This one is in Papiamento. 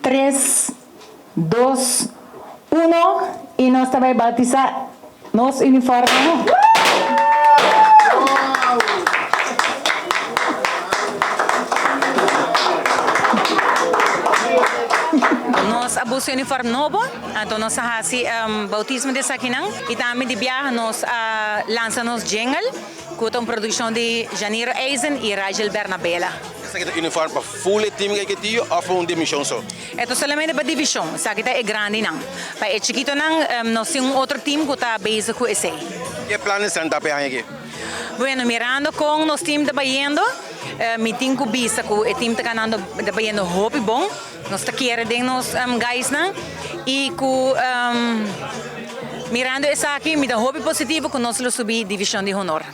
Tres, dos, uno y nos ta bay bautisa nos uniforme. Nos a busca uniform nobo, anto nos a haci bautismo di esakinan y tambe di biaha nos a lansa nos jingle cu ta un produccion di Janiro Eisen y Rigel Bernabela. Esaki ta uniform pa full e team Kaiquetio of pa un division so? E ta solamente pa division, esaki ta e grandinan. Pa e chikitonan nos tin un otro team cu ta bezig cu esey. Ke planesnan ta pa e aña aki? Bueno, mirando con nos team ta bayendo, mi tin cu bisa cu e team ta ganando, ta bayendo hopi bon. Nos ta kere den nos guysnan y cu mirando esaki mi ta hopi positivo cu nos lo subi division di honor.